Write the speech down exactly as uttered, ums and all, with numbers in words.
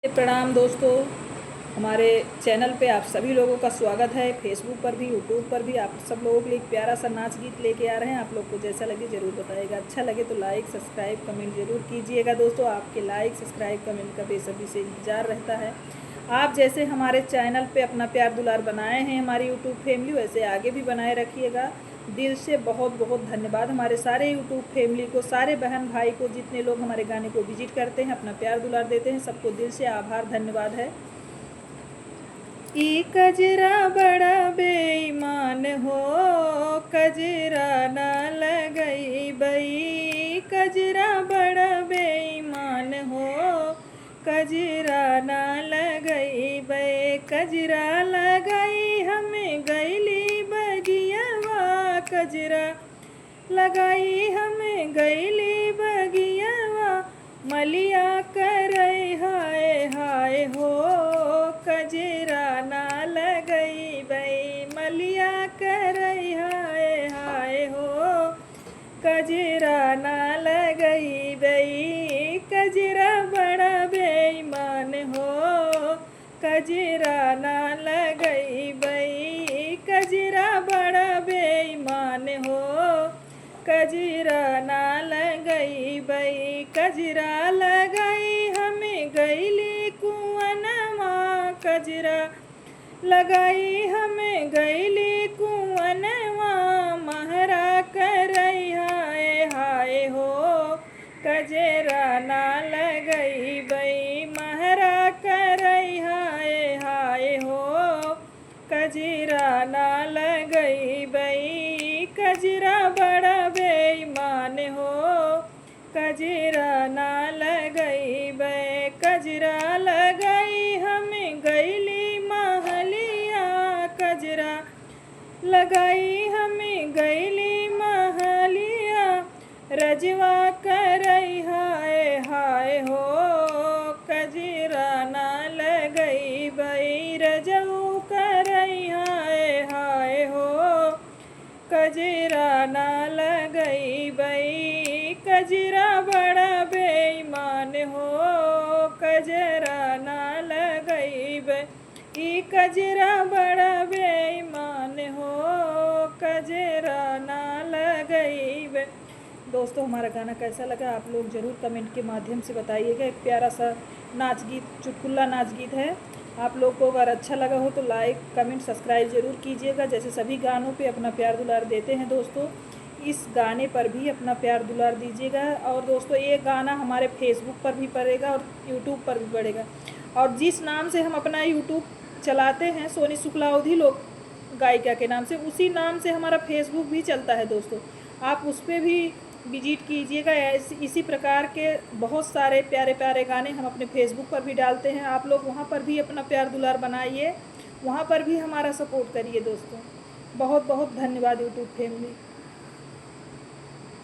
प्रणाम दोस्तों, हमारे चैनल पे आप सभी लोगों का स्वागत है। Facebook पर भी, YouTube पर भी आप सब लोगों के लिए एक प्यारा सा नाच गीत लेके आ रहे हैं। आप लोग को जैसा लगे ज़रूर बताइएगा, अच्छा लगे तो लाइक, सब्सक्राइब, कमेंट ज़रूर कीजिएगा। दोस्तों, आपके लाइक, सब्सक्राइब, कमेंट का बेसब्री से इंतज़ार रहता है। आप जैसे हमारे चैनल पे अपना प्यार दुलार बनाए हैं, हमारी YouTube फैमिली, वैसे आगे भी बनाए रखिएगा। दिल से बहुत बहुत धन्यवाद हमारे सारे YouTube फैमिली को, सारे बहन भाई को, जितने लोग हमारे गाने को विजिट करते हैं, अपना प्यार दुलार देते हैं, सबको दिल से आभार, धन्यवाद है। ई कजरा बड़ा बेईमान हो, कजरा ना लगइबई, कजरा बड़ा बेईमान हो, कजरा ना लगइबे, कजरा लगाई हमें गइली बगियावा, कजरा लगाई हमें गइली बगियावा, मलिया करई हाय हाय हो, कजरा ना लगइबे, मलिया करई हाय हाय हो, कजरा ना लगइबे, कजरा बड़ा बेईमान हो, कजरा ना लगइबे, कजरा बड़ा बेईमान हो, कजरा ना लगइबे, कजरा लगाई हमें गइली कुअनवा, कजरा लगाई हमें गइली कुअनवा, महरा करई हाय हाय हो, कजरा ना लगइबे, महरा करई हाय हाय हो, कजरा ना लगइबे, कजरा बड़ा बेईमान हो, कजरा ना लगइबे, कजरा लगाई हमें गइली महलिया, कजरा लगाई हमें गइली महलिया, रजवा करई हाय हाय हो, कजरा ना लगइबे, रजऊ करई हाय हाय हो, कजरा ना लगइबे, कजरा बड़ा बेईमान हो, कजरा ना लगइबे, ई कजरा बड़ा बेईमान हो, कजरा ना लगइबे। दोस्तों, हमारा गाना कैसा लगा, आप लोग ज़रूर कमेंट के माध्यम से बताइएगा। एक प्यारा सा नाच गीत, चुटकुला नाच गीत है। आप लोग को अगर अच्छा लगा हो तो लाइक, कमेंट, सब्सक्राइब ज़रूर कीजिएगा। जैसे सभी गानों पे अपना प्यार दुलार देते हैं दोस्तों, इस गाने पर भी अपना प्यार दुलार दीजिएगा। और दोस्तों, ये गाना हमारे Facebook पर भी पड़ेगा और YouTube पर भी पड़ेगा। और जिस नाम से हम अपना YouTube चलाते हैं, सोनी शुक्लावधी लोक गायिका के नाम से, उसी नाम से हमारा Facebook भी चलता है दोस्तों। आप उस पे भी विजिट कीजिएगा। ऐस-, इसी प्रकार के बहुत सारे प्यारे प्यारे गाने हम अपने Facebook पर भी डालते हैं। आप लोग वहाँ पर भी अपना प्यार दुलार बनाइए, वहाँ पर भी हमारा सपोर्ट करिए दोस्तों। बहुत बहुत धन्यवाद YouTube फैमिली।